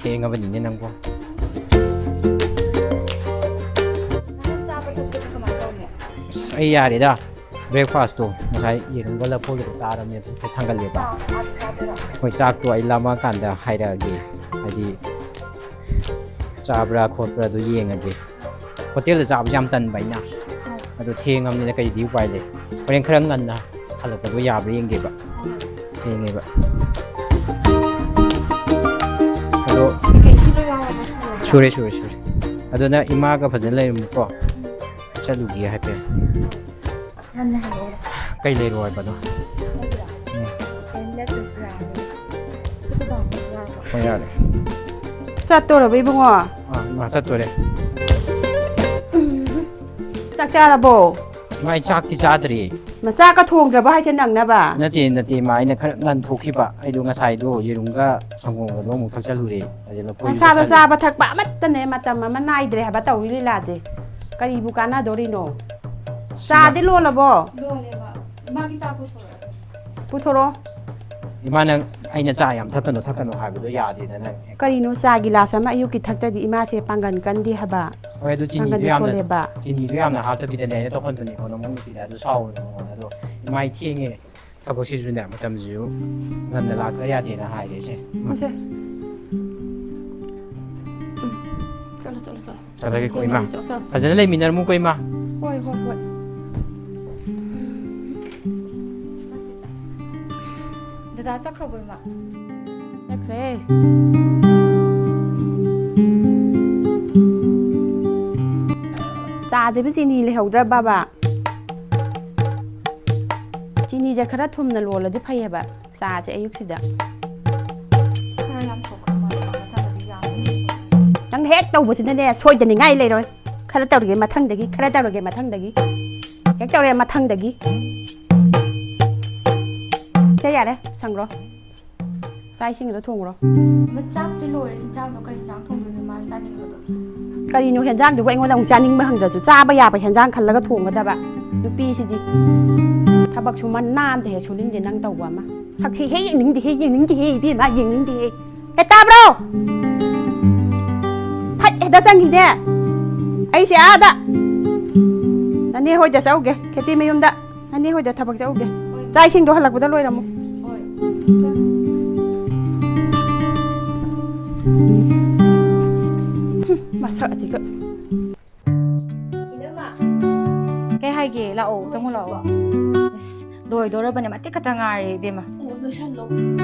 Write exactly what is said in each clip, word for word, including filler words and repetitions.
ꯊꯦꯡꯉꯕꯅꯤꯅꯦ ꯅꯪꯕꯣ꯫ ꯅꯪ ꯆꯥꯕ ꯊꯛꯄꯗꯤ ꯀꯃꯥꯏꯅ ꯇꯧꯅꯤ? ꯑꯁ, ꯑꯩ ꯌꯥꯔꯦꯗ꯫ Breakfastꯇꯣ ꯉꯁꯥꯏ ꯌꯦꯔꯨꯝꯒ ꯂꯐꯣꯏꯒꯗꯣ ꯆꯥꯔꯕꯅꯦ, ꯄꯨꯛꯁꯦ ꯊꯥꯡꯒꯠꯂꯦꯕ꯫ ꯆꯥꯛ ꯑꯥꯗ ꯆꯥꯗꯣꯏꯔꯣ? ꯍꯣꯏ, ꯆꯥꯛꯇꯣ ꯑꯩ ꯂꯥꯝꯃꯛꯑꯀꯥꯟꯗ ꯍꯥꯏꯔꯛꯑꯒꯦ, ꯍꯥꯏꯗꯤ ꯆꯥꯕ꯭ꯔꯥ ꯈꯣꯠꯄ꯭ꯔꯥ ꯑꯗꯨ ꯌꯦꯡꯉꯒꯦ꯫ ꯍꯣꯇꯦꯜꯗ ꯆꯥꯕꯁꯦ ꯌꯥꯝ ꯇꯟꯕ ꯑꯩꯅ꯫ ꯑꯗꯣ ꯊꯦꯡꯉꯕꯅꯤꯅ ꯀꯩꯗꯤ ꯎꯄꯥꯏ ꯂꯩ? ꯍꯣꯔꯦꯟ ꯈꯔ ꯉꯟꯅ ꯍꯜꯂꯛꯄꯗꯣ ꯌꯥꯕ꯭ꯔꯥ ꯌꯦꯡꯒꯦꯕ꯫ ꯊꯦꯡꯉꯦꯕ꯫ ꯑꯗꯣ ꯀꯩꯀꯩ ꯁꯤ ꯂꯣꯏ ꯌꯥꯎꯔꯕ ꯁꯨꯔꯕ? ꯁꯨꯔꯦ, ꯁꯨꯔꯦ, ꯁꯨꯔꯦ꯫ ꯑꯗꯨꯅ ꯏꯃꯥꯒ ꯐꯖꯅ ꯂꯩꯔꯝꯃꯨꯀꯣ꯫ ꯆꯠꯂꯨꯒꯦ ꯍꯥꯏꯐꯦꯠ꯫ ꯉꯟꯅ ꯍꯜꯂꯛꯑꯣ꯫ ꯀꯩ ꯂꯩꯔꯣ ꯍꯥꯏꯕꯅꯣ? ꯑꯩꯒꯤꯔꯣ? ꯎꯝ꯫ ꯀꯩꯝ ꯂꯩꯇ꯭ꯔꯁꯨ ꯌꯥꯔꯅꯤ꯫ ꯆꯠꯀꯗꯕ ꯑꯃꯁꯨ ꯌꯥꯎꯔꯕ? ꯍꯣꯏ, ꯌꯥꯔꯦ꯫ ꯆꯠꯇꯣꯔꯕ ꯏꯕꯨꯡꯉꯣ? ꯑꯥ, ꯏꯃꯥ ꯆꯠꯇꯣꯔꯦ꯫ ꯆꯥꯛ ꯆꯥꯔꯕꯣ? ꯏꯃꯥ, ꯑꯩ ꯆꯥꯛꯇꯤ ꯆꯥꯗ꯭ꯔꯤ꯫ ꯃꯆꯥꯛꯀ ꯊꯣꯡꯗ꯭ꯔꯕ ꯍꯥꯏꯁꯦ ꯅꯪꯅꯕ? ꯅꯠꯇꯦ, ꯅꯠꯇꯦ, ꯏꯃꯥ, ꯑꯩꯅ ꯈꯔ ꯉꯟꯊꯣꯛꯈꯤꯕ꯫ ꯑꯩꯗꯣ ꯉꯁꯥꯏꯗꯣ ꯌꯦꯔꯨꯝꯒ ꯁꯪꯒꯣꯝꯒꯗꯣ ꯑꯃꯨꯛ ꯊꯛꯆꯜꯂꯨꯔꯦ꯫ ꯑꯗꯩ ꯂꯐꯣꯏꯁꯨ ꯅꯁꯥꯗꯣ ꯆꯥꯁꯜꯂꯦ꯫ ꯆꯥꯕ ꯊꯛꯄ ꯑꯃꯠꯇꯅꯦ, ꯃꯇꯝ ꯑꯃ ꯅꯥꯏꯗ꯭ꯔꯦ ꯍꯥꯏꯕ ꯇꯧꯔꯤ ꯂꯤꯂꯥꯁꯦ꯫ ꯀꯔꯤꯕꯨ ꯀꯥꯟꯅꯗꯣꯔꯤꯅꯣ? ꯑꯁ, ꯆꯥꯗꯤ ꯂꯣꯜꯂꯕꯣ? ꯂꯣꯜꯂꯦꯕ꯫ ꯏꯃꯥꯒꯤ ꯆꯥꯛ ꯄꯨꯊꯣꯔꯛꯑꯣ꯫ ꯄꯨꯊꯣꯔꯛꯑꯣ꯫ ꯏꯃꯥ, ꯅꯪ ꯑꯩꯅ ꯆꯥ ꯌꯥꯝ ꯊꯛꯀꯅꯨ, ꯊꯛꯀꯅꯨ ꯍꯥꯏꯕꯗꯣ ꯌꯥꯗꯦꯗ ꯅꯪ꯫ ꯀꯔꯤꯅꯣ, ꯆꯥ ꯒꯤꯂꯥꯁ ꯑꯃ ꯑꯌꯨꯛꯀꯤ ꯊꯛꯇ꯭ꯔꯗꯤ ꯏꯃꯥꯁꯦ ꯄꯥꯡꯒꯟ ꯀꯟꯗꯦ ꯍꯥꯏꯕ꯫ ꯍꯣꯏ, ꯑꯗꯨ ꯆꯤꯅꯤꯗꯣ ꯄꯥꯡꯒꯟꯗꯣ ꯌꯥꯝꯅ, ꯁꯣꯜꯂꯦꯕ꯫ ꯆꯤꯅꯤꯗꯣ ꯌꯥꯝꯅ ꯍꯥꯞꯇꯕꯤꯗꯅꯦ ꯑꯩꯅ ꯇꯧꯍꯟꯕꯅꯤꯀꯣ, ꯅꯃꯧ ꯅꯨꯄꯤꯗ꯫ ꯑꯗꯨ ꯁꯥꯎꯔꯨꯅꯨ ꯃꯉꯣꯟꯗ꯫ ꯑꯗꯣ ꯏꯃꯥ, ꯑꯩ ꯊꯦꯡꯉꯦ꯫ ꯊꯕꯛꯁꯤꯁꯨꯅꯦ, ꯃꯇꯝꯁꯤꯁꯨ ꯉꯟꯅ ꯂꯥꯛꯇ ꯌꯥꯗꯦꯅ ꯍꯥꯏꯔꯦ ꯏꯆꯦ꯫ ꯃꯁꯦ꯫ ꯎꯝ꯫ ꯆꯠꯂꯣ, ꯆꯠꯂꯣ, ꯆꯠꯂꯣ꯫ ꯆꯠꯂꯒꯦꯀꯣ, ꯏꯃꯥ꯫ ꯆꯠꯂꯣ, ꯆꯠꯂꯣ꯫ ꯐꯖꯅ ꯂꯩꯃꯤꯟꯅꯔꯝꯃꯨꯀꯣ, ꯏꯃꯥ꯫ ꯍꯣꯏ, ꯍꯣꯏ, ꯍꯣꯏ꯫ ꯗꯗꯥ ꯆꯠꯈ꯭ꯔꯕꯣ, ꯏꯃꯥ? ꯆꯠꯈ꯭ꯔꯦ꯫ ꯆꯥꯁꯤꯕꯨ ꯆꯤꯅꯤ ꯂꯩꯍꯧꯗ꯭ꯔꯕꯕ? ꯆꯤꯅꯤꯁꯦ ꯈꯔ ꯊꯨꯝꯅ ꯂꯣꯜꯂꯗꯤ ꯐꯩꯌꯦꯕ, ꯆꯥꯁꯦ ꯑꯌꯨꯛꯁꯤꯗ꯫ ꯈꯔ ꯌꯥꯝ ꯊꯣꯛꯈ꯭ꯔ ꯃꯥꯜꯂꯦ, ꯃꯊꯪꯗꯗꯤ ꯌꯥꯝ ꯅꯪ ꯍꯦꯛ ꯇꯧꯕꯁꯤꯅꯅꯦ, ꯁꯣꯏꯗꯅꯤꯡꯉꯥꯏ ꯂꯩꯔꯣꯏ꯫ ꯈꯔ ꯇꯧꯔꯒꯦ ꯃꯊꯪꯗꯒꯤ, ꯈꯔ ꯇꯧꯔꯒꯦ ꯃꯊꯪꯗꯒꯤ꯫ ꯍꯦꯛ ꯇꯧꯔꯦ ꯃꯊꯪꯗꯒꯤ꯫ ꯁꯦ ꯌꯥꯔꯦ, ꯁꯪꯈ꯭ꯔꯣ꯫ ꯆꯥꯛ ꯏꯁꯤꯡꯒꯗꯣ ꯊꯣꯡꯈ꯭ꯔꯣ꯫ ꯃꯆꯥꯛꯇꯤ ꯂꯣꯏꯔꯦ, ꯏꯟꯖꯥꯡꯗꯣ ꯀꯩ ꯏꯟꯖꯥꯡ ꯊꯣꯡꯗꯣꯏꯅꯣ ꯃꯥꯅ ꯆꯥꯅꯤꯡꯕꯗꯣ? ꯀꯔꯤꯅꯣ ꯍꯦꯟꯖꯥꯡꯗꯨꯕꯨ ꯑꯩꯉꯣꯟꯗ ꯑꯃꯨꯛ ꯆꯥꯅꯤꯡꯕ ꯍꯪꯗ꯭ꯔꯁꯨ? ꯆꯥꯕ ꯌꯥꯕ ꯍꯦꯟꯖꯥꯡ ꯈꯜꯂꯒ ꯊꯣꯡꯒꯗꯕ ꯅꯨꯄꯤꯁꯤꯗꯤ꯫ ꯊꯕꯛꯁꯨ ꯃꯅꯥ ꯑꯝꯇ ꯍꯦꯛ ꯁꯨꯅꯤꯡꯗꯦ ꯅꯪ ꯇꯧꯕ ꯑꯃ꯫ ꯁꯛꯊꯤ ꯍꯦ, ꯌꯦꯡꯅꯤꯡꯗꯦ ꯍꯦ, ꯌꯦꯡꯅꯤꯡꯗꯦ ꯍꯦ, ꯏꯕꯦꯝꯃ, ꯌꯦꯡꯅꯤꯡꯗꯦ ꯍꯦ꯫ ꯍꯦ, ꯇꯥꯕ꯭ꯔꯣ? ꯗ ꯆꯪꯈꯤꯗꯦ꯫ ꯑꯩꯁꯦ ꯑꯥꯗ ꯅꯅꯦ ꯍꯣꯏꯗ ꯆꯠꯎꯒꯦ, ꯈꯦꯇꯤ ꯃꯌꯨꯝꯗ꯫ ꯅꯅꯦ ꯍꯣꯏꯗ ꯊꯕꯛ ꯆꯠꯎꯒꯦ꯫ ꯆꯥꯛ ꯏꯁꯤꯡꯗꯣ ꯍꯜꯂꯛꯄꯗ ꯂꯣꯏꯔꯝꯃꯨ꯫ ꯍꯨꯝ, ꯃꯁꯛ ꯑꯁꯤꯒ꯫ ꯏꯅꯝꯃ꯫ ꯀꯩ ꯍꯥꯏꯒꯦ? ꯂꯥꯛꯑꯣ, ꯆꯪꯉꯣ ꯂꯥꯛꯑꯣ꯫ ꯏꯁ, ꯂꯣꯏꯗꯣꯔꯕꯅꯦ, ꯃꯇꯦꯛ ꯈꯛꯇ ꯉꯥꯏꯔꯦ ꯏꯕꯦꯝꯃ꯫ ꯑꯣ, ꯂꯣꯏꯁꯜꯂꯣ꯫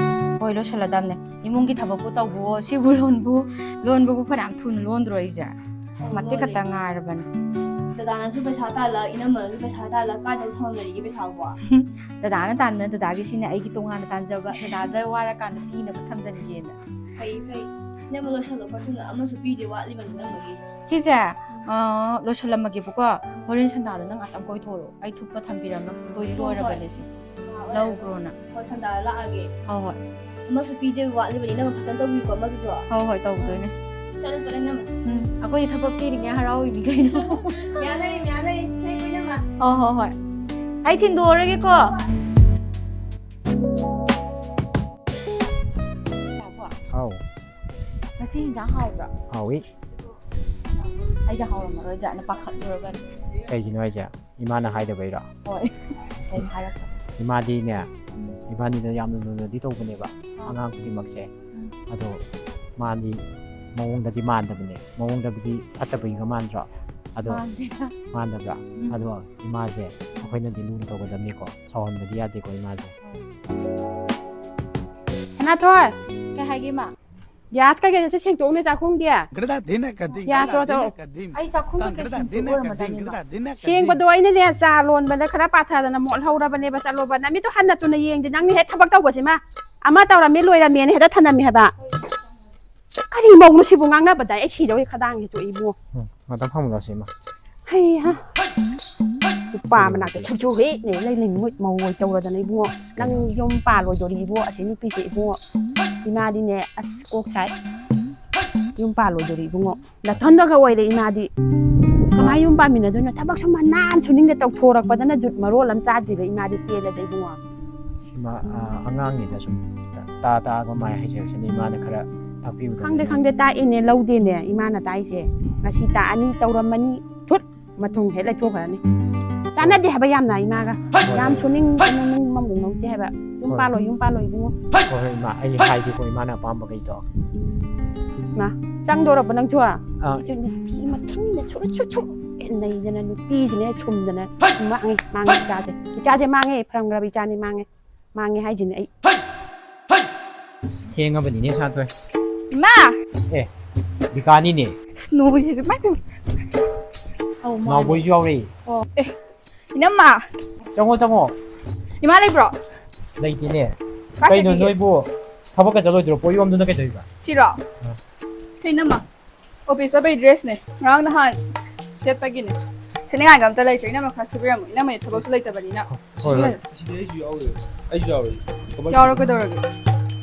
ꯍꯣꯏ, ꯂꯣꯏꯁꯜꯂꯗꯝꯅꯦ꯫ ꯏꯃꯨꯡꯒꯤ ꯊꯕꯛꯄꯨ ꯇꯧꯕꯋꯣ, ꯁꯤꯕꯨ ꯂꯣꯟꯕꯨ, ꯂꯣꯟꯕꯕꯨ ꯐꯅꯌꯥꯝ ꯊꯨꯅ ꯂꯣꯟꯗ꯭ꯔꯣ ꯑꯩꯁꯦ? ꯑꯣ, ꯃꯇꯦꯛ ꯂꯣꯜꯂꯦ꯫ ꯈꯛꯇ ꯉꯥꯏꯔꯕꯅꯦ꯫ ꯗꯗꯥꯅꯁꯨ ꯄꯩꯁꯥ ꯇꯥꯜꯂ, ꯏꯅꯝꯃꯅꯁꯨ ꯄꯩꯁꯥ ꯇꯥꯜꯂ, ꯀꯥꯏꯗ ꯊꯝꯃꯝꯃꯤꯒꯦ ꯄꯩꯁꯥꯕꯣ? ꯗꯗꯥꯅ ꯇꯥꯟꯕꯅ ꯗꯗꯥꯒꯤ, ꯁꯤꯅ ꯑꯩꯒꯤ ꯇꯣꯉꯥꯟꯅ ꯇꯥꯟꯖꯕ, ꯗꯗꯥꯗ ꯋꯥꯔꯀꯥꯟꯗ ꯄꯤꯅꯕ ꯊꯝꯖꯟꯒꯦꯅ꯫ ꯐꯩ, ꯐꯩ꯫ ꯏꯅꯝꯃ ꯂꯣꯏꯁꯜꯂꯣ, ꯐꯠ ꯊꯨꯅ꯫ ꯑꯃꯁꯨ ꯄꯤꯗꯦ, ꯋꯥꯠꯂꯤꯕꯅꯤ ꯏꯅꯝꯃꯒꯤ꯫ ꯁꯤꯁꯦ, ꯑ, ꯂꯣꯏꯁꯜꯂꯝꯃꯒꯦꯕꯀꯣ꯫ ꯍꯣꯔꯦꯟ ꯁꯟꯗꯥꯗ ꯅꯪ ꯉꯥꯛꯇꯪ ꯀꯣꯏꯊꯣꯔꯛꯑꯣ꯫ ꯑꯩ ꯊꯨꯞꯄ ꯊꯝꯕꯤꯔꯝꯃ ꯂꯣꯏꯗꯤ ꯍꯣꯏ, ꯍꯣꯏ꯫ ꯂꯣꯏꯔꯕꯅꯦ ꯁꯤ꯫ ꯂꯧꯈ꯭ꯔꯣꯅ꯫ ꯍꯣꯏ, ꯁꯟꯗꯥꯗ ꯂꯥꯛꯑꯒꯦ꯫ ꯍꯣꯏ, ꯍꯣꯏ꯫ ꯑꯃꯁꯨ ꯄꯤꯗꯣꯏ ꯋꯥꯠꯂꯤꯕꯅꯤ, ꯏꯅꯝꯃ ꯐꯖꯅ ꯇꯧꯕꯤꯌꯨꯀꯣ ꯑꯃꯗꯨꯁꯨ꯫ ꯍꯣꯏ, ꯍꯣꯏ, ꯇꯧꯗꯣꯏꯅꯦ꯫ ꯆꯠꯂꯣ, ꯆꯠꯂꯣ, ꯏꯅꯝꯃ꯫ ꯎꯝ, ꯑꯩꯈꯣꯏꯗꯤ ꯊꯕꯛ ꯄꯤꯔꯤꯉꯩ ꯍꯔꯥꯎꯔꯤꯅꯤ ꯀꯩꯅꯣ꯫ ꯃꯌꯥꯝ ꯂꯩꯔꯤ, ꯃꯌꯥꯝ ꯂꯩꯔꯤ꯫ ꯊꯦꯡꯉꯨ, ꯏꯅꯝꯃ꯫ ꯍꯣꯏ, ꯍꯣꯏ, ꯍꯣꯏ꯫ ꯑꯩ ꯊꯤꯟꯗꯣꯛꯑꯔꯒꯦꯀꯣ꯫ ꯍꯥꯎ꯫ ꯉꯁꯤ ꯏꯟꯖꯥꯡ ꯍꯥꯎꯕ꯭ꯔꯥ? ꯍꯥꯎꯏ꯫ ꯑꯩꯗꯤ ꯍꯥꯎꯔꯝꯃꯔꯣꯏꯗ꯭ꯔꯥꯅ ꯄꯥꯈꯠꯂꯨꯔꯕꯅꯤ꯫ ꯀꯩꯒꯤꯅꯣ ꯍꯥꯏꯁꯦ? ꯏꯃꯥꯅ ꯍꯥꯏꯗꯕꯩꯔꯣ? ꯍꯣꯏ꯫ ꯀꯩ ꯍꯥꯏꯔꯛꯄ? ꯏꯃꯥꯗꯤꯅꯦ, ꯎꯝ꯫ ꯏꯕꯥꯅꯤꯗ ꯌꯥꯝꯅ ꯂꯨꯅꯗꯤ ꯇꯧꯕꯅꯦꯕ, ꯑꯥ꯫ ꯑꯉꯥꯡ ꯈꯨꯗꯤꯡꯃꯛꯁꯦ꯫ ꯎꯝ꯫ ꯑꯗꯣ ꯃꯥꯗꯤ ꯃꯑꯣꯡꯗꯗꯤ ꯃꯥꯟꯗꯕꯅꯦ, ꯃꯑꯣꯡꯗꯕꯨꯗꯤ ꯐꯠꯇꯕꯒꯤꯒ ꯃꯥꯟꯗ꯭ꯔꯣ? ꯑꯗꯣ ꯃꯥꯟꯗꯦꯗ꯫ ꯃꯥꯟꯗꯕ꯭ꯔꯥ? ꯎꯝ꯫ ꯑꯗꯣ ꯏꯃꯥꯁꯦ ꯑꯩꯈꯣꯏꯅꯗꯤ ꯂꯨꯅ ꯇꯧꯒꯗꯕꯅꯤꯀꯣ, ꯁꯥꯎꯍꯟꯕꯗꯤ ꯌꯥꯗꯦꯀꯣ ꯏꯃꯥꯁꯦ꯫ ꯍꯣꯏ꯫ ꯁꯅꯥꯊꯣꯏ, ꯀꯩ ꯍꯥꯏꯒꯦ ꯏꯃꯥ? ꯒ꯭ꯌꯥꯁ ꯀꯩꯀꯩꯁꯦ ꯁꯦꯡꯇꯣꯛꯎꯅꯦ ꯆꯥꯛꯈꯨꯝꯒꯤ꯫ ꯒ꯭ꯌꯥꯁ ꯆꯣ, ꯆꯣ꯫ ꯑꯩ ꯆꯥꯛꯈꯨꯝ ꯀꯩꯀꯩ ꯁꯦꯡꯇꯣꯛꯑꯣꯏꯔꯝꯃꯗꯕꯅꯤ ꯏꯃꯥ꯫ ꯁꯦꯡꯕꯗꯣ ꯑꯩꯅꯅꯦ ꯆꯥ ꯂꯣꯟꯕꯗ ꯈꯔ ꯄꯥꯊꯗꯅ ꯃꯣꯠꯍꯧꯔꯕꯅꯦꯕ꯫ ꯆꯠꯂꯣꯕ, ꯅꯃꯤꯠꯇꯣ ꯍꯟꯅ ꯇꯨꯅ ꯌꯦꯡꯗꯦ꯫ ꯅꯪꯅ ꯍꯦꯛ ꯊꯕꯛ ꯇꯧꯕꯁꯤꯃ ꯑꯃ ꯇꯧꯔꯝꯃꯤ ꯂꯣꯏꯔꯝꯃꯦꯅ ꯍꯦꯛꯇ ꯊꯅꯝꯃꯤ ꯍꯥꯏꯕ꯫ ꯀꯔꯤ ꯃꯧꯅꯣ ꯁꯤꯕꯨ ꯉꯥꯡꯅꯕꯗ ꯑꯩ ꯁꯤꯗꯧꯔꯦ ꯈꯗꯥꯡꯁꯤꯁꯨ ꯏꯕꯨꯡꯉꯣ꯫ ꯎꯝ, ꯉꯥꯛꯇꯪ ꯐꯝꯃꯨ ꯂꯥꯎꯁꯦ ꯏꯃꯥ꯫ ꯍꯩ ꯍꯥ꯫ ꯅꯨꯄꯥ ꯀꯩꯗꯧꯔꯒꯦ? ꯃꯅꯥꯛꯇ ꯁꯨꯛꯁꯨ ꯍꯦꯛ ꯂꯩ, ꯂꯩꯅꯤꯡꯉꯣꯏ ꯃꯧ ꯑꯣꯏ ꯇꯧꯔꯗꯅ ꯏꯕꯨꯡꯉꯣ꯫ ꯅꯪ ꯀꯩꯅꯣ? ꯌꯨꯝ ꯄꯥꯜꯂꯣꯏꯗꯣꯔꯤ ꯏꯕꯨꯡꯉꯣ, ꯑꯁꯤ ꯅꯨꯄꯤꯁꯦ ꯏꯕꯨꯡꯉꯣ꯫ ꯏꯃꯥꯗꯤꯅꯦ ꯑꯁ ꯀꯣꯛ ꯁꯥꯏ꯫ ꯌꯨꯝ ꯄꯥꯜꯂꯣꯏꯗꯣꯔꯤ ꯏꯕꯨꯡꯉꯣ꯫ ꯅꯥꯊꯟꯗꯒ ꯑꯣꯏꯔꯦ ꯏꯃꯥꯗꯤ꯫ ꯀꯃꯥꯏ ꯌꯨꯝ ꯄꯥꯟꯃꯤꯟꯅꯗꯣꯏꯅꯣ? ꯊꯕꯛꯁꯨ ꯃꯅꯥꯟ ꯁꯨꯅꯤꯡꯗ ꯇꯧꯊꯣꯔꯛꯄꯗꯅ ꯖꯨꯠ ꯃꯔꯣꯜ ꯑꯃ ꯆꯥꯗ꯭ꯔꯤꯕ ꯏꯃꯥꯗꯤ ꯄꯦꯜꯂꯦꯗ ꯏꯕꯨꯡꯉꯣ꯫ ꯁꯤꯃ, ꯑ, ꯑꯉꯥꯡꯅꯤꯗ ꯁꯨꯝ ꯇꯥ ꯇꯥꯒ ꯃꯥꯏ ꯍꯥꯏꯖꯔꯛꯁꯅꯤ꯫ ꯏꯃꯥꯅ ꯈꯔ ꯈꯪꯗꯦ, ꯈꯪꯗꯦ, ꯇꯥꯛꯏꯅꯦ, ꯂꯧꯗꯦꯅꯦ ꯏꯃꯥꯅ ꯇꯥꯛꯏꯁꯦ꯫ ꯉꯁꯤ ꯇꯥꯛꯑꯅꯤ, ꯇꯧꯔꯝꯃꯅꯤ, ꯊꯨꯠ, ꯃꯊꯨꯝ ꯍꯦꯛ ꯂꯩꯊꯣꯛꯈ꯭ꯔꯅꯤ꯫ ꯆꯥꯟꯅꯗꯦ ꯍꯥꯏꯕ ꯌꯥꯝꯅ ꯏꯃꯥꯒ꯫ ꯌꯥꯝ ꯁꯨꯅꯤꯡ ꯈꯣꯠꯅꯤꯡꯕ ꯑꯃꯨꯛ ꯂꯧꯗꯦ ꯍꯥꯏꯕ꯫ ꯌꯨꯝ ꯍꯣꯏ꯫ ꯄꯥꯜꯂꯣ, ꯌꯨꯝ ꯄꯥꯜꯂꯣ ꯏꯕꯨꯡꯉꯣ꯫ ꯍꯣꯏ, ꯍꯣꯏ, ꯏꯃꯥ, ꯑꯩ ꯍꯥꯏꯒꯦꯀꯣ, ꯏꯃꯥꯅ ꯑꯄꯥꯝꯕꯈꯩꯗꯣ꯫ ꯃꯥ, ꯆꯪꯗꯧꯔꯕ ꯅꯪꯁꯨ? ꯑꯥ꯫ ꯁꯤꯁꯨ ꯅꯨꯄꯤ ꯃꯊꯨꯝꯅ ꯁꯨꯔꯨꯠ ꯁꯨꯠ ꯁꯨꯔꯨꯠ ꯅꯩꯗꯅ ꯅꯨꯄꯤꯁꯤꯅ ꯁꯨꯝꯗꯅ ꯃꯥꯡꯉꯦ, ꯃꯥꯡꯉꯦ ꯏꯆꯥꯁꯦ꯫ ꯏꯆꯥꯁꯦ ꯃꯥꯡꯉꯦ, ꯐꯔꯝꯈ꯭ꯔꯕ ꯏꯆꯥꯅꯤ, ꯃꯥꯡꯉꯦ꯫ ꯃꯥꯡꯉꯦ ꯍꯥꯏꯁꯤꯅꯦ ꯑꯩ꯫ ꯊꯦꯡꯉꯕꯅꯤꯅꯦ, ꯁꯥꯟꯊꯣꯏ꯫ ꯏꯃꯥ! ꯑꯦ, ꯕꯤꯀꯥꯅꯤꯅꯦ꯫ ꯑꯁ, ꯅꯣꯏꯁꯤꯁꯨ ꯃꯥꯏ ꯄꯦꯝꯃ꯫ ꯑꯧ, ꯃꯥꯅꯦ꯫ ꯅꯥꯎꯕꯣꯏꯁꯨ ꯌꯥꯎꯔꯛꯏ꯫ ꯑꯣ, ꯑꯦ, ꯏꯅꯝꯃ! ꯆꯪꯉꯣ, ꯆꯪꯉꯣ꯫ ꯏꯃꯥ ꯂꯩꯕ꯭ꯔꯣ? ꯂꯩꯇꯦꯅꯦ꯫ ꯀꯥꯏ ꯀꯩꯅꯣ ꯆꯠꯈꯤꯒꯦ? ꯅꯣꯏꯕꯨ ꯊꯕꯛꯀ ꯆꯠꯂꯣꯏꯗ꯭ꯔꯣ? ꯄꯣꯠ ꯌꯣꯝꯗꯨꯅ ꯀꯩꯗꯧꯔꯤꯕ? ꯁꯤꯔꯣ? ꯑꯥ꯫ ꯁꯤ ꯏꯅꯝꯃ꯫ ꯑꯣꯐꯤꯁ ꯆꯠꯄꯩ ꯗ꯭ꯔꯦꯁꯅꯦ꯫ ꯉꯔꯥꯡ ꯅꯍꯥꯟ ꯁꯦꯠꯄꯒꯤꯅꯦ꯫ ꯁꯦꯠꯅꯤꯡꯉꯥꯏꯒ ꯑꯝꯇ ꯂꯩꯇ꯭ꯔꯦ꯫ ꯏꯅꯝꯃ ꯈꯔ ꯁꯨꯕꯤꯔꯝꯃꯣ꯫ ꯏꯅꯝꯃ ꯊꯕꯛꯁꯨ ꯂꯩꯇꯕꯅꯤꯅ꯫ ꯍꯣꯏ, ꯍꯣꯏ꯫ ꯁꯤꯗꯤ ꯑꯩꯁꯨ ꯌꯥꯎꯔꯤ꯫ ꯑꯩꯁꯨ ꯌꯥꯎꯔꯤ꯫ ꯀꯃꯥꯏ ꯌꯥꯎꯔꯣ, ꯇꯧꯅꯤ? ꯀꯩꯗꯧꯔꯒꯦ?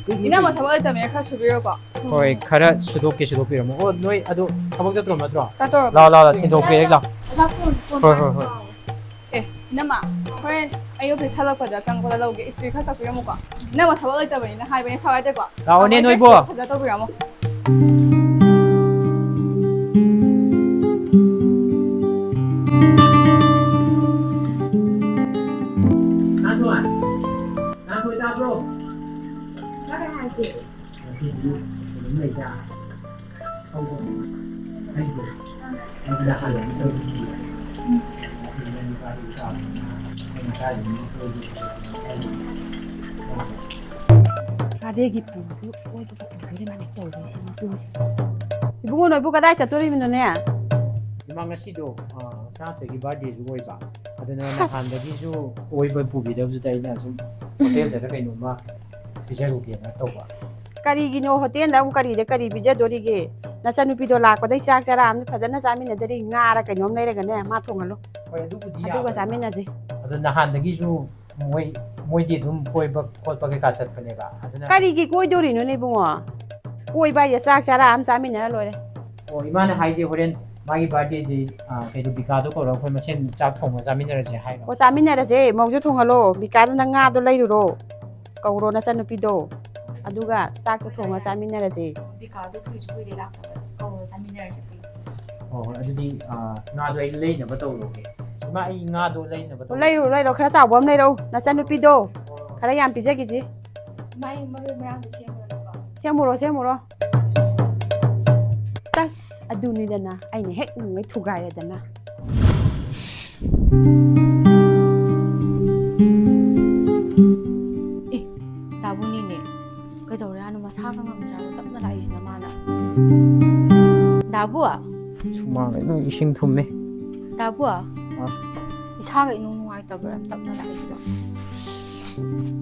ꯀꯩꯅꯣ ꯏꯅꯝꯃ ꯇꯧꯔꯤꯁꯦ? ꯊꯕꯛ ꯂꯩꯇꯕꯅꯤꯅ ꯈꯔ ꯁꯨꯕꯤꯔꯣꯀꯣ꯫ ꯍꯣꯏ, ꯈꯔ ꯁꯨꯗꯣꯛꯀꯦ, ꯁꯨꯗꯣꯛꯄꯤꯔꯝꯃꯣ꯫ ꯑꯣ, ꯅꯣꯏ ꯑꯗꯨ ꯊꯕꯛ ꯆꯠꯇ꯭ꯔꯣ ꯅꯠꯇ꯭ꯔꯣ? ꯆꯠꯇꯣꯔꯕꯣ? ꯂꯥꯛꯑꯣ, ꯂꯥꯛꯑꯣ, ꯂꯥꯛꯑꯣ, ꯊꯤꯟꯗꯣꯛꯄꯤꯔꯒꯦ, ꯂꯥꯛꯑꯣ꯫ ꯍꯣꯏ, ꯍꯣꯏ, ꯍꯣꯏ꯫ ꯑꯦ, ꯏꯅꯝꯃ, ꯍꯣꯔꯦꯟ ꯑꯩ ꯑꯣꯐꯤꯁ ꯍꯜꯂꯛꯄꯗ ꯆꯪꯉꯛꯄꯗ ꯂꯧꯒꯦ꯫ ꯏꯁꯇ꯭ꯔꯤ ꯈꯔ ꯇꯛꯄꯤꯔꯝꯃꯨꯀꯣ꯫ ꯏꯅꯝꯃ ꯊꯕꯛ ꯂꯩꯇꯕꯅꯤꯅ ꯍꯥꯏꯕꯅꯦ, ꯁꯥꯎ ꯌꯥꯗꯦꯀꯣ꯫ ꯂꯥꯛꯑꯣꯅꯦ, ꯑꯃꯨꯛ ꯅꯣꯏꯕꯣ꯫ ꯗ꯭ꯔꯦꯁ ꯐꯖ ꯇꯧꯕꯤꯔꯝꯃꯣ꯫ ꯉꯥꯟꯊꯣꯏ! ꯉꯥꯟꯊꯣꯏ, ꯇꯥꯕ꯭ꯔꯣ? ꯇꯥꯔꯦ ꯍꯥꯏꯒꯦ꯫ ꯉꯁꯤꯗꯤ ꯑꯗꯨꯝ ꯂꯩꯗ꯫ ꯕꯥꯔꯗꯦꯒꯤ ꯄꯨꯗꯨ ꯀꯣꯏꯕꯒ ꯄꯨꯗꯣꯔꯤꯕꯅꯤ ꯇꯧꯔꯤꯁꯤ ꯃꯇꯨꯡꯁꯤ꯫ ꯏꯕꯨꯡꯉꯣ, ꯅꯣꯏꯕꯨ ꯀꯗꯥꯏ ꯆꯠꯇꯣꯔꯤꯕꯅꯣꯅꯦ? ꯏꯃꯥ, ꯉꯁꯤꯗꯣ, ꯑ, ꯁꯅꯥꯊꯣꯏꯒꯤ ꯕꯥꯔꯗꯦꯁꯨ ꯑꯣꯏꯕ, ꯑꯗꯨꯅ ꯑꯁ! ꯅꯍꯥꯟꯗꯒꯤꯁꯨ ꯀꯣꯏꯕ ꯄꯨꯕꯤꯗꯕꯁꯤꯗ ꯑꯩꯅ ꯁꯨꯝ ꯍꯣꯇꯦꯜꯗ ꯀꯩꯅꯣꯝꯃ ꯄꯤꯖꯔꯨꯒꯦꯅ ꯇꯧꯕ꯫ ꯀꯔꯤꯒꯤꯅꯣ ꯍꯣꯇꯦꯜꯗ ꯑꯃꯨꯛ ꯀꯔꯤꯗ ꯀꯔꯤ ꯄꯤꯖꯗꯣꯔꯤꯒꯦ? ꯅꯆꯟꯅꯨꯄꯤꯗꯣ ꯂꯥꯛꯄꯗꯩ ꯆꯥꯛ ꯆꯔꯥ ꯑꯃ ꯐꯖꯅ ꯆꯥꯃꯤꯟꯅꯗꯔꯤ, ꯉꯥꯔ ꯀꯩꯅꯣꯝ ꯂꯩꯔꯒꯅꯦ, ꯃꯥ ꯊꯣꯡꯍꯜꯂꯣ꯫ ꯍꯣꯏ, ꯑꯗꯨꯕꯨꯗꯤ ꯑꯗꯨꯒ ꯌꯥꯕ, ꯏꯃꯥ꯫ ꯆꯥꯃꯤꯟꯅꯁꯤ꯫ ꯑꯗꯣ ꯅꯍꯥꯟꯗꯒꯤꯁꯨ ꯃꯣꯏ, ꯃꯣꯏꯗꯤ ꯑꯗꯨꯝ ꯀꯣꯏꯕ ꯈꯣꯠꯄ ꯀꯩꯀꯥ ꯆꯠꯄꯅꯦꯕ, ꯑꯗꯨꯅ ꯀꯔꯤꯒꯤ ꯀꯣꯏꯗꯣꯔꯤꯅꯣꯅꯦ ꯏꯕꯨꯡꯉꯣ? ꯀꯣꯏꯕ ꯍꯥꯏꯁꯦ ꯆꯥꯛ ꯆꯔꯥ ꯑꯃ ꯆꯥꯃꯤꯟꯅꯔ ꯂꯣꯏꯔꯦ꯫ ꯑꯣ, ꯏꯃꯥꯅ ꯍꯥꯏꯁꯦ ꯍꯣꯔꯦꯟ ꯃꯥꯒꯤ ꯕꯥꯔꯗꯦꯁꯦ, ꯑ, ꯀꯩꯅꯣ, ꯕꯤꯀꯥꯗꯣ ꯀꯧꯔꯒ ꯑꯩꯈꯣꯏ ꯃꯁꯦꯟ ꯆꯥꯛ ꯊꯣꯡꯉ ꯆꯥꯃꯤꯟꯅꯔꯁꯦ ꯍꯥꯏꯔꯣ? ꯑꯣ, ꯆꯥꯃꯤꯟꯅꯔꯁꯦ꯫ ꯃꯧꯁꯨ ꯊꯣꯡꯍꯜꯂꯣ, ꯕꯤꯀꯥꯗꯣ ꯅꯪ ꯉꯥꯗꯣ ꯂꯩꯔꯨꯔꯣ, ꯀꯧꯔꯣ ꯅꯆꯟꯅꯨꯄꯤꯗꯣ꯫ ꯑꯗꯨꯒ ꯆꯥꯛꯇꯣ ꯊꯣꯡꯉ ꯆꯥꯃꯤꯟꯅꯔꯁꯦ꯫ ꯕꯤꯀꯥꯗꯣ ꯀꯨꯏꯁꯨ ꯀꯨꯏꯔꯦ ꯂꯥꯛꯇꯕ, ꯀꯧꯔ ꯆꯥꯃꯤꯟꯅꯔꯁꯦ ꯀꯩꯅꯣ꯫ ꯍꯣꯏ ꯍꯣꯏ, ꯑꯗꯨꯗꯤ ꯑ, ꯉꯥꯗꯣ ꯑꯩ ꯂꯩꯅꯕ ꯇꯧꯔꯒꯦ꯫ ꯏꯃꯥ, ꯑꯩ ꯉꯥꯗꯣ ꯂꯩꯅꯕ ꯇꯧꯔꯒꯦ꯫ ꯂꯩꯔꯨ ꯂꯩꯔꯣ, ꯈꯔ ꯆꯥꯎꯕ ꯑꯃ ꯂꯩꯔꯛꯎ, ꯅꯆꯟꯅꯨꯄꯤꯗꯣ ꯈꯔ ꯌꯥꯝ ꯄꯤꯖꯈꯤꯁꯤ꯫ ꯃꯥꯏ ꯃꯔꯣꯏ ꯃꯔꯥꯡꯗꯣ ꯁꯦꯝꯃꯨꯔꯣ꯫ ꯁꯦꯝꯃꯨꯔꯣ ꯁꯦꯝꯃꯨꯔꯣ꯫ ꯇꯁ, ꯑꯗꯨꯅꯤꯗꯅ ꯑꯩꯅ ꯍꯦꯛ ꯎꯉꯩ ꯊꯨꯒꯥꯏꯔꯗꯅ꯫ ꯑꯦ, ꯗꯥꯕꯨꯅꯤꯅꯦ꯫ ꯀꯩꯗꯧꯔꯦ ꯍꯥꯏꯅꯣ? ꯃꯁꯥꯒ ꯉꯝꯗ꯭ꯔꯕ ꯇꯞꯅ ꯂꯥꯛꯏꯁꯤꯅ ꯃꯥꯅ? ꯗꯥꯕꯨ? ꯁꯨꯃꯥꯡ ꯂꯣꯏ ꯏꯁꯤꯡ ꯊꯨꯝꯃꯦ꯫ ꯗꯥꯕꯨ? ꯑ? ꯏꯁꯥꯒ ꯏꯅꯨꯡ ꯅꯨꯡꯉꯥꯏꯇꯕ꯭ꯔꯥ ꯌꯥꯝ ꯇꯞꯅ ꯂꯥꯛꯏꯁꯤꯕꯣ?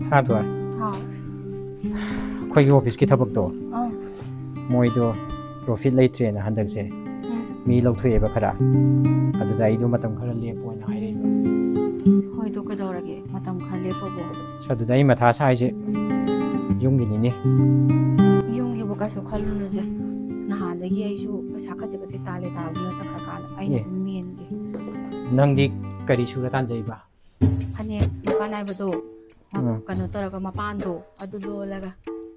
ꯁꯥꯗ꯭ꯔꯣ? ꯍꯥꯎ꯫ ꯑꯩꯈꯣꯏꯒꯤ ꯑꯣꯐꯤꯁꯀꯤ ꯊꯕꯛꯇꯣ, ꯑꯥ꯫ ꯃꯣꯏꯗꯣ ꯄ꯭ꯔꯣꯐꯤꯠ ꯂꯩꯇ꯭ꯔꯦꯅ ꯍꯟꯗꯛꯁꯦ꯫ ꯎꯝ꯫ ꯃꯤ ꯂꯧꯊꯣꯛꯑꯦꯕ ꯈꯔ꯫ ꯑꯗꯨꯗ ꯑꯩꯗꯣ ꯃꯇꯝ ꯈꯔ ꯂꯦꯞꯄꯣꯅ ꯍꯥꯏꯔꯛꯏꯕ꯫ ꯍꯣꯏꯗꯣ ꯀꯩꯗꯧꯔꯒꯦ? ꯃꯇꯝ ꯈꯔ ꯂꯦꯞꯄꯕꯣ? ꯑꯁ, ꯑꯗꯨꯗ ꯑꯩ ꯃꯊꯥ ꯁꯥꯏꯁꯦ ꯌꯨꯝꯒꯤꯅꯤꯅꯦ꯫ ꯌꯨꯝꯒꯤꯕꯨ ꯀꯩꯁꯨ ꯈꯜꯂꯨꯅꯨꯁꯦ꯫ ꯅꯍꯥꯟꯗꯒꯤ ꯑꯩꯁꯨ ꯄꯩꯁꯥ ꯈꯖꯤꯛ ꯈꯖꯤꯛ ꯇꯥꯜꯂꯦ, ꯇꯥꯕꯗꯨꯅ ꯆꯠꯈ꯭ꯔꯀꯥꯟꯗ ꯑꯩꯅ ꯑꯦ꯫ ꯑꯗꯨꯝ ꯃꯦꯟꯒꯦ꯫ ꯅꯪꯗꯤ ꯀꯔꯤ ꯁꯨꯔ ꯇꯥꯟꯖꯩꯕ? ꯐꯅꯦꯛ ꯃꯄꯥꯟ ꯅꯥꯏꯕꯗꯣ, ꯃ-, ꯎꯝ꯫ ꯀꯩꯅꯣ ꯇꯧꯔꯒ ꯃꯄꯥꯟꯗꯣ ꯑꯗꯨ ꯂꯣꯜꯂꯒ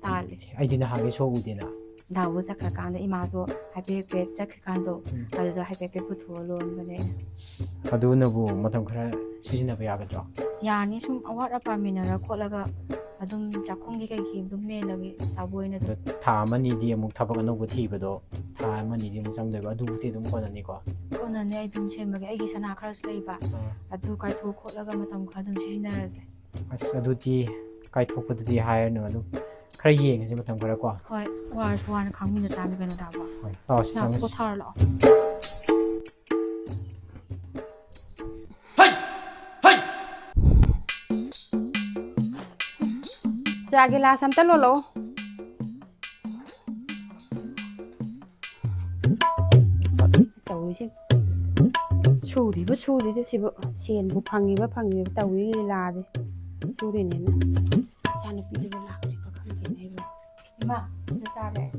ꯇꯥꯜꯂꯦ꯫ ꯑꯩꯗꯤ ꯅꯍꯥꯟꯒꯩ ꯁꯣꯛꯎꯗꯦꯅ꯫ ꯗꯥꯎꯕꯨ ꯆꯠꯈ꯭ꯔꯀꯥꯟꯗ ꯏꯃꯥꯁꯨ ꯍꯥꯏꯐꯦꯠ ꯍꯥꯏꯐꯦꯠ ꯆꯠꯈ꯭ꯔꯀꯥꯟꯗꯣ, ꯎꯝ꯫ ꯑꯗꯨꯗ ꯍꯥꯏꯐꯦꯠ ꯍꯥꯏꯐꯦꯠ ꯄꯨꯊꯣꯛꯑ ꯂꯣꯟꯕꯅꯦ꯫ ꯑꯗꯨꯅꯕꯨ ꯃꯇꯝ ꯈꯔ ꯁꯤꯖꯤꯟꯅꯕ ꯌꯥꯒꯗ꯭ꯔꯣ? ꯌꯥꯅꯤ, ꯁꯨꯝ ꯑꯋꯥꯠ ꯑꯄꯥ ꯃꯤꯟꯅꯔ ꯈꯣꯠꯂꯒ ꯑꯗꯨꯝ ꯆꯥꯛꯈꯨꯝꯒꯤ ꯀꯩꯒꯤ ꯑꯗꯨꯝ ꯃꯦꯜꯂꯒꯦ, ꯗꯥꯕꯨ ꯑꯣꯏꯅ ꯑꯗꯨꯝ꯫ ꯑꯗꯣ ꯊꯥ ꯑꯃꯅꯤꯗꯤ ꯑꯃꯨꯛ ꯊꯕꯛ ꯑꯅꯧꯕ ꯊꯤꯕꯗꯣ, ꯊꯥ ꯑꯃꯅꯤꯗꯤ ꯑꯃꯨꯛ ꯆꯪꯗꯣꯏꯕ, ꯑꯗꯨꯕꯨꯗꯤ ꯑꯗꯨꯝ ꯀꯣꯟꯅꯅꯤꯀꯣ? ꯀꯣꯟꯅꯅꯤ, ꯑꯩ ꯑꯗꯨꯝ ꯁꯦꯝꯃꯒꯦ꯫ ꯑꯩꯒꯤ ꯁꯅꯥ ꯈꯔꯁꯨ ꯂꯩꯕ, ꯑꯥ꯫ ꯑꯗꯨ ꯀꯥꯏꯊꯣꯛ ꯈꯣꯠꯂꯒ ꯃꯇꯝ ꯈꯔ ꯑꯗꯨꯝ ꯁꯤꯖꯤꯟꯅꯔꯁꯦ꯫ ꯑꯁ, ꯑꯗꯨꯗꯤ ꯀꯥꯏꯊꯣꯛꯄꯗꯨꯗꯤ ꯍꯥꯏꯔꯅꯨ, ꯑꯗꯨꯝ ꯈꯔ ꯌꯦꯡꯉꯁꯤ ꯃꯇꯝ ꯈꯔ ꯀꯣ꯫ ꯍꯣꯏ, ꯋꯥꯔꯁꯨ ꯋꯥꯅ ꯈꯥꯡꯃꯤꯟꯅ ꯇꯥꯕꯅꯤ ꯀꯩꯅꯣ, ꯗꯥꯕꯨ꯫ ꯍꯣꯏ, ꯂꯥꯛꯑꯣꯁꯤ, ꯂꯥꯛꯑꯣ, ꯆꯪꯉꯁꯤ꯫ ꯄꯣꯊꯥꯔꯣ ꯂꯥꯛꯑꯣ꯫ ꯍꯩ! ꯍꯩ! ꯆꯥ ꯒꯤꯂꯥꯁ ꯑꯝꯇ ꯂꯣꯜꯂꯛꯑꯣ꯫ ꯇꯧꯔꯤꯁꯦ꯫ ꯁꯨꯔꯤꯕ ꯁꯨꯔꯤꯕ ꯁꯤꯕꯨ, ꯁꯦꯟꯕꯨ ꯐꯪꯉꯤꯕ ꯐꯪꯉꯤꯕ ꯇꯧꯔꯤ ꯂꯤꯂꯥꯁꯦ꯫ ꯁꯨꯔꯤꯅꯦꯅ꯫ ꯏꯆꯥꯅꯨꯄꯤꯗꯨꯕꯨ ꯂꯥꯛꯇ꯭ꯔꯤꯕ ꯈꯪꯗꯦꯅꯦ ꯑꯩꯕꯨ꯫ ꯏꯃꯥ, ꯁꯤꯗ ꯆꯥ ꯂꯩ꯫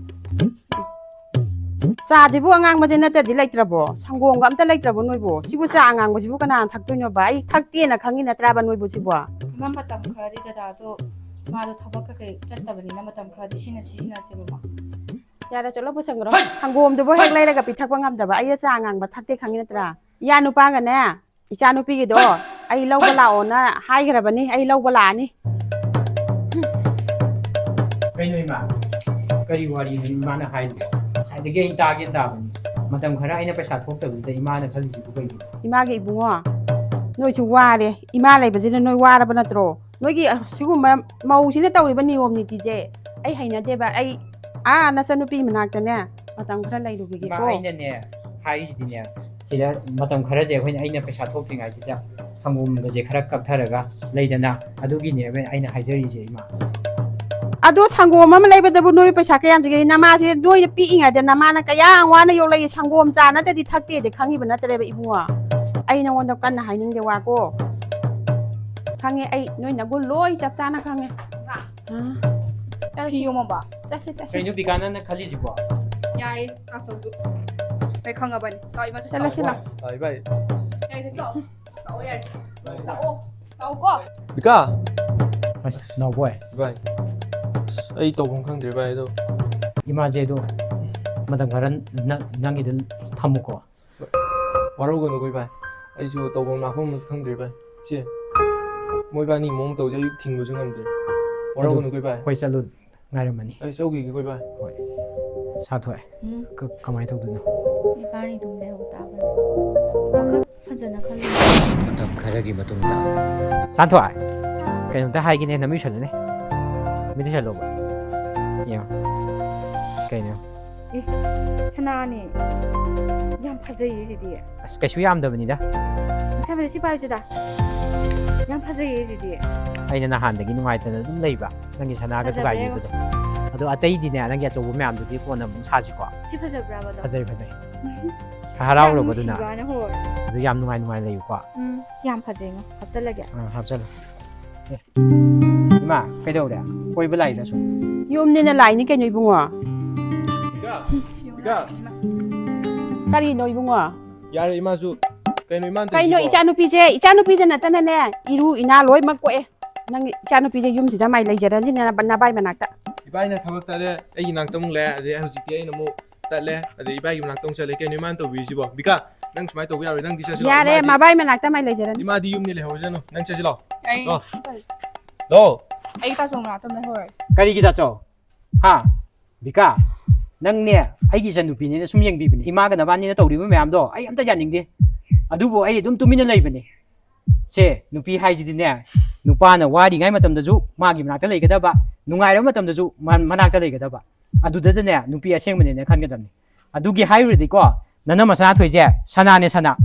ꯆꯥꯁꯤꯕꯨ ꯑꯉꯥꯡꯕꯁꯦ ꯅꯠꯇ꯭ꯔꯗꯤ ꯂꯩꯇ꯭ꯔꯕꯣ? ꯁꯪꯒꯣꯝꯒ ꯑꯝꯇ ꯂꯩꯇ꯭ꯔꯕꯣ ꯅꯣꯏꯕꯨ? ꯁꯤꯕꯨ ꯆꯥ ꯑꯉꯥꯡꯕꯁꯤꯕꯨ ꯀꯅꯥꯅ ꯊꯛꯇꯣꯏꯅꯣꯕ? ꯑꯩ ꯊꯛꯇꯦꯅ ꯈꯪꯉꯤ ꯅꯠꯇ꯭ꯔꯥꯕ ꯅꯣꯏꯕꯨ ꯁꯤꯕꯣ? ꯏꯃꯥ, ꯃꯇꯝ ꯈꯔꯗꯤ ꯗꯗꯥꯗꯣ ꯃꯥꯗꯣ ꯊꯕꯛ ꯀꯩꯀꯩ ꯆꯠꯇꯕꯅꯤꯅ ꯃꯇꯝ ꯈꯔꯗꯤ ꯁꯤꯅ ꯁꯤꯖꯤꯟꯅꯁꯦꯕꯀꯣ꯫ ꯌꯥꯔꯦ, ꯆꯠꯂꯣ, ꯄꯨꯁꯟꯈ꯭ꯔꯣ꯫ ꯁꯪꯒꯣꯝꯗꯨꯕꯨ ꯍꯦꯛ ꯂꯩꯔꯒ ꯄꯤꯊꯛꯄ ꯉꯝꯗꯕ꯫ ꯑꯩ ꯆꯥ ꯉꯥꯡꯕ ꯊꯛꯇꯦ, ꯈꯪꯉꯤ ꯅꯠꯇ꯭ꯔꯥ? ꯏꯌꯥ ꯅꯨꯄꯥꯒꯅꯦ, ꯏꯆꯥ ꯅꯨꯄꯤꯒꯤꯗꯣ ꯑꯩ ꯂꯧꯕ ꯂꯥꯛꯑꯣꯅ ꯍꯥꯏꯈ꯭ꯔꯕꯅꯤ꯫ ꯑꯩ ꯂꯧꯕ ꯂꯥꯛꯑꯅꯤ꯫ ꯀꯩꯅꯣ ꯏꯃꯥ? ꯀꯔꯤ ꯋꯥꯔꯤꯅꯣ ꯏꯃꯥꯅ ꯍꯥꯏꯔꯤꯕꯣ? ꯉꯁꯥꯏꯗꯒꯤ ꯑꯩ ꯇꯥꯒꯦ ꯇꯥꯕꯅꯤ꯫ ꯃꯇꯝ ꯈꯔ ꯑꯩꯅ ꯄꯩꯁꯥ ꯊꯣꯛꯇꯕꯁꯤꯗ ꯏꯃꯥꯅ ꯈꯜꯂꯤꯁꯤꯕꯨ ꯀꯩꯅꯣ? ꯏꯃꯥꯒꯤ ꯏꯕꯨꯡꯉꯣ, ꯅꯣꯏꯁꯨ ꯋꯥꯔꯦ꯫ ꯏꯃꯥ ꯂꯩꯕꯁꯤꯅ ꯅꯣꯏ ꯋꯥꯔꯕ ꯅꯠꯇ꯭ꯔꯣ? ꯅꯣꯏꯒꯤ, ꯑ, ꯁꯤꯒꯨꯝꯕ ꯃꯧꯁꯤꯅ ꯇꯧꯔꯤꯕ ꯅꯤꯌꯣꯝ ꯅꯤꯇꯤꯁꯦ ꯑꯩ ꯍꯩꯅꯗꯦꯕ꯫ ꯑꯩ, ꯑꯥ, ꯅꯆꯟꯅꯨꯄꯤ ꯃꯅꯥꯛꯇꯅꯦ ꯃꯇꯝ ꯈꯔ ꯂꯩꯔꯨꯈꯤꯒꯦꯀꯣ꯫ ꯏꯃꯥ, ꯑꯩꯅꯅꯦ ꯍꯥꯏꯔꯤꯁꯤꯗꯤꯅꯦ, ꯁꯤꯗ ꯃꯇꯝ ꯈꯔꯁꯦ ꯑꯩꯈꯣꯏꯅ, ꯑꯩꯅ ꯄꯩꯁꯥ ꯊꯣꯛꯇ꯭ꯔꯤꯉꯩꯁꯤꯗ ꯁꯪꯒꯣꯝꯒꯁꯦ ꯈꯔ ꯀꯛꯊꯔꯒ ꯂꯩꯗꯅ, ꯑꯗꯨꯒꯤꯅꯦꯕ ꯑꯩꯅ ꯍꯥꯏꯖꯔꯤꯁꯦ ꯏꯃꯥ꯫ ꯑꯗꯣ ꯁꯪꯒꯣꯝ ꯑꯃ ꯂꯩꯕꯗꯕꯨ ꯅꯣꯏ ꯄꯩꯁꯥ ꯀꯌꯥꯝ ꯆꯪꯒꯅꯤ? ꯅꯃꯥꯁꯦ ꯅꯣꯏꯅ ꯄꯤꯛꯏꯉꯩꯗ ꯅꯃꯥꯅ ꯀꯌꯥꯝ ꯋꯥꯅ ꯌꯣꯛꯂꯛꯏ꯫ ꯁꯪꯒꯣꯝ ꯆꯥ ꯅꯠꯇ꯭ꯔꯗꯤ ꯊꯛꯇꯦꯗꯤ ꯈꯪꯉꯤꯕ ꯅꯠꯇ꯭ꯔꯦꯕ ꯏꯕꯨꯡꯉꯣ꯫ ꯑꯩ ꯅꯉꯣꯟꯗ ꯀꯟꯅ ꯍꯥꯏꯅꯤꯡꯗꯦ ꯋꯥꯀꯣ꯫ ꯈꯪꯉꯦ ꯑꯩ, ꯅꯣꯏ ꯅꯒꯨꯟ ꯂꯣꯏ ꯆꯞ ꯆꯥꯅ ꯈꯪꯉꯦ꯫ ꯍꯥ? ꯑꯥ꯫ ꯆꯠꯂꯁꯤ꯫ ꯐꯤ ꯌꯣꯝꯃꯕ? ꯆꯠꯁꯤ, ꯆꯠꯁꯤ꯫ ꯀꯩꯅꯣ ꯕꯤꯀꯥ ꯅꯪꯅ ꯈꯜꯂꯤꯁꯤꯕꯣ? ꯌꯥꯔꯦ, ꯑꯁꯣꯛꯁꯨ꯫ ꯑꯩ ꯈꯪꯉꯕꯅꯤ꯫ ꯂꯥꯛꯑꯣ, ꯏꯃꯥ, ꯆꯠꯁꯤ꯫ ꯆꯠꯂꯁꯤ, ꯂꯥꯛꯑꯣ꯫ ꯂꯥꯛꯑꯣ, ꯏꯕꯥꯏ꯫ ꯌꯥꯔꯦ, ꯆꯠꯂꯣ꯫ ꯂꯥꯛꯑꯣ, ꯌꯥꯔꯦ꯫ ꯂꯥꯛꯑꯣ꯫ ꯂꯥꯛꯑꯣꯀꯣ꯫ ꯕꯤꯀꯥ! ꯑꯁ, ꯅꯥꯎꯕꯣꯏ꯫ ꯏꯕꯥꯏ꯫ ꯑꯁ, ꯑꯩ ꯇꯧꯐꯝ ꯈꯪꯗ꯭ꯔꯦ, ꯚꯥꯏ, ꯑꯗꯣ꯫ ꯏꯃꯥꯁꯦ ꯑꯗꯣ ꯃꯇꯝ ꯈꯔ ꯅꯪ-, ꯅꯪꯒꯤꯗ ꯊꯝꯃꯨꯀꯣ꯫ ꯋꯥꯔꯧꯒꯅꯨꯀꯣ ꯏꯕꯥꯏ, ꯑꯩꯁꯨ ꯇꯧꯐꯝ ꯂꯥꯛꯐꯝ ꯑꯃ ꯈꯪꯗ꯭ꯔꯦ ꯚꯥꯏ꯫ ꯁꯦ, ꯃꯣꯏꯕꯥꯅꯤ ꯃꯑꯣꯡ ꯇꯧꯁꯦ ꯑꯌꯨꯛ ꯊꯤꯡꯕꯁꯨ ꯉꯝꯗ꯭ꯔꯦ꯫ ꯋꯥꯔꯧꯒꯅꯨꯀꯣ ꯏꯕꯥꯏ꯫ ꯍꯣꯏ, ꯆꯠꯂꯨ, ꯉꯥꯏꯔꯝꯃꯅꯤ꯫ ꯑꯩ ꯆꯧꯈꯤꯒꯦꯀꯣ ꯏꯕꯥꯏ꯫ ꯍꯣꯏ꯫ ꯁꯥꯊꯣꯏ, ꯎꯝ꯫ ꯀ-, ꯀꯃꯥꯏꯅ ꯇꯧꯗꯣꯏꯅꯣ? ꯏꯕꯥꯅꯤ ꯑꯗꯨꯝ ꯂꯩꯍꯧ ꯇꯥꯕꯅꯤ꯫ ꯋꯥꯈꯜ ꯐꯖꯅ ꯈꯜꯂꯨ꯫ ꯃꯇꯝ ꯈꯔꯒꯤ ꯃꯇꯨꯡꯗ꯫ ꯁꯥꯊꯣꯏ, ꯀꯩꯅꯣꯝꯇ ꯍꯥꯏꯒꯦꯅꯦ, ꯅꯃꯤꯠ ꯎꯏꯁꯜꯂꯨꯅꯦ꯫ ꯃꯤꯠ ꯎꯏꯁꯜꯂꯣꯕ꯫ ꯌꯦꯡꯉꯣ꯫ ꯀꯩꯅꯣ? ꯑꯦ, ꯁꯅꯥꯅꯦ꯫ ꯌꯥꯝ ꯐꯖꯩꯌꯦ ꯁꯤꯗꯤ꯫ ꯑꯁ, ꯀꯩꯁꯨ ꯌꯥꯝꯗꯕꯅꯤꯗ꯫ ꯃꯁꯥ ꯐꯖꯩ, ꯁꯤ ꯄꯥꯏꯌꯨꯁꯤꯗ꯫ ꯌꯥꯝ ꯐꯖꯩꯌꯦ ꯁꯤꯗꯤ꯫ ꯑꯩꯅ ꯅꯍꯥꯟꯗꯒꯤ ꯅꯨꯡꯉꯥꯏꯇꯅ ꯑꯗꯨꯝ ꯂꯩꯕ, ꯅꯪꯒꯤ ꯁꯅꯥꯒ ꯐꯖꯕ꯭ꯔꯥ ꯊꯨꯒꯥꯏꯕꯤꯕꯗꯣ꯫ ꯌꯦꯡꯉꯣ꯫ ꯑꯗꯣ ꯑꯇꯩꯗꯤꯅꯦ, ꯅꯪꯒꯤ ꯑꯆꯧꯕ ꯃꯌꯥꯝꯗꯨꯗꯤ ꯀꯣꯟꯅ ꯑꯃꯨꯛ ꯁꯥꯁꯤꯀꯣ꯫ ꯁꯤ ꯐꯖꯕ꯭ꯔꯥꯕ ꯑꯗꯣ? ꯐꯖꯩ, ꯐꯖꯩ꯫ ꯈꯔ ꯍꯔꯥꯎꯔꯕ ꯌꯥꯝ ꯑꯗꯨꯅ? ꯅꯨꯡꯁꯤꯕ ꯋꯥꯅꯦ, ꯍꯣꯏ꯫ ꯑꯗꯨ ꯌꯥꯝ ꯅꯨꯡꯉꯥꯏ ꯅꯨꯡꯉꯥꯏ ꯂꯩꯌꯨꯀꯣ꯫ ꯎꯝ, ꯌꯥꯝ ꯐꯖꯩꯉꯣ꯫ ꯍꯥꯞꯆꯜꯂꯒꯦ꯫ ꯑꯥ, ꯍꯥꯞꯆꯜꯂꯣ꯫ ꯑꯦ꯫ ꯏꯃꯥ, ꯀꯩꯗꯧꯔꯦ? ꯀꯣꯏꯕ ꯂꯥꯛꯏꯔ ꯁꯨꯝ? ꯌꯨꯝꯅꯤꯅ ꯂꯥꯛꯏꯅꯤ ꯀꯩꯅꯣ, ꯏꯕꯨꯡꯉꯣ꯫ ꯕꯤꯀꯥ! ꯕꯤꯀꯥ! ꯀꯔꯤꯅꯣ, ꯏꯕꯨꯡꯉꯣ? ꯌꯥꯔꯦ, ꯏꯃꯥꯁꯨ꯫ ꯀꯩꯅꯣ ꯏꯃꯥꯅ ꯀꯩꯅꯣ, ꯇꯧꯔꯤꯁꯤꯕꯣ? ꯏꯆꯥꯅꯨꯄꯤꯁꯦ, ꯏꯆꯥꯅꯨꯄꯤꯗ ꯅꯠꯇꯅꯅꯦ, ꯏꯔꯨ ꯏꯅꯥ ꯂꯣꯏꯃꯛ ꯀꯣꯛꯑꯦ꯫ ꯅꯪ ꯏꯆꯥꯅꯨꯄꯤꯁꯦ ꯌꯨꯝꯁꯤꯗ ꯃꯥꯏ ꯂꯩꯖꯔꯅꯤꯅꯦ ꯅꯕꯥꯏ ꯃꯅꯥꯛꯇ꯫ ꯏꯕꯥꯏꯅ ꯊꯕꯛ ꯇꯠꯂꯦ, ꯑꯩꯒꯤ ꯅꯥꯛꯇ ꯑꯃꯨꯛ ꯂꯥꯛꯑꯦ, ꯑꯗꯩ ꯍꯧꯖꯤꯛꯇꯤ ꯑꯩꯅ ꯑꯃꯨꯛ ꯇꯠꯂꯦ, ꯑꯗꯩ ꯏꯕꯥꯏꯒꯤ ꯃꯅꯥꯛꯇ ꯑꯃꯨꯛ ꯆꯠꯂꯦ꯫ ꯀꯩꯅꯣ ꯏꯃꯥꯅ ꯇꯧꯕꯤꯔꯤꯁꯤꯕꯣ? ꯕꯤꯀꯥ, ꯅꯪ ꯁꯨꯃꯥꯏꯅ ꯇꯧꯕ ꯌꯥꯔꯣꯏ, ꯅꯪꯗꯤ ꯆꯠꯁꯤꯂꯣ꯫ ꯌꯥꯔꯦ, ꯏꯃꯥꯗꯤ, ꯃꯕꯥꯏ ꯃꯅꯥꯛꯇ ꯃꯥꯏ ꯂꯩꯖꯔꯅꯤ꯫ ꯏꯃꯥꯗꯤ ꯌꯨꯝꯗ ꯂꯩꯍꯧꯔꯁꯅꯨ, ꯅꯪ ꯆꯠꯁꯤꯂꯣ꯫ ꯑꯩ ꯂꯣ꯫ ꯂꯣ꯫ ꯑꯩ ꯇꯥꯆꯧ ꯃꯅꯥꯛꯇ ꯑꯗꯨꯝ ꯂꯩꯍꯧꯔꯒꯦ꯫ ꯀꯔꯤꯒꯤ ꯇꯥꯆꯧ? ꯍꯥ? ꯕꯤꯀꯥ, ꯅꯪꯅꯦ ꯑꯩꯒꯤ ꯏꯆꯟꯅꯨꯄꯤꯅꯦꯅ ꯁꯨꯝ ꯌꯦꯡꯕꯤꯕꯅꯦ꯫ ꯏꯃꯥꯒ ꯅꯕꯥꯅꯤꯅ ꯇꯧꯔꯤꯕ ꯃꯌꯥꯝꯗꯣ ꯑꯩ ꯑꯝꯇ ꯌꯥꯅꯤꯡꯗꯦ꯫ ꯑꯗꯨꯕꯨ ꯑꯩ ꯑꯗꯨꯝ ꯇꯨꯃꯤꯟꯅ ꯂꯩꯕꯅꯦ꯫ ꯁꯦ, ꯅꯨꯄꯤ ꯍꯥꯏꯁꯤꯗꯤꯅꯦ, ꯅꯨꯄꯥꯅ ꯋꯥꯔꯤꯉꯩ ꯃꯇꯝꯗꯁꯨ ꯃꯥꯒꯤ ꯃꯅꯥꯛꯇ ꯂꯩꯒꯗꯕ, ꯅꯨꯡꯉꯥꯏꯔꯕ ꯃꯇꯝꯗꯁꯨ ꯃ- ꯃꯅꯥꯛꯇ ꯂꯩꯒꯗꯕ꯫ ꯑꯗꯨꯗꯗꯅꯦ ꯅꯨꯄꯤ ꯑꯁꯦꯡꯕꯅꯦꯅ ꯈꯟꯒꯗꯕꯅꯤ꯫ ꯑꯗꯨꯒꯤ ꯍꯥꯏꯔꯨꯔꯗꯤꯀꯣ, ꯅꯅꯝꯃ ꯁꯅꯥꯊꯣꯏꯁꯦ ꯁꯅꯥꯅꯦ, ꯁꯅꯥ꯫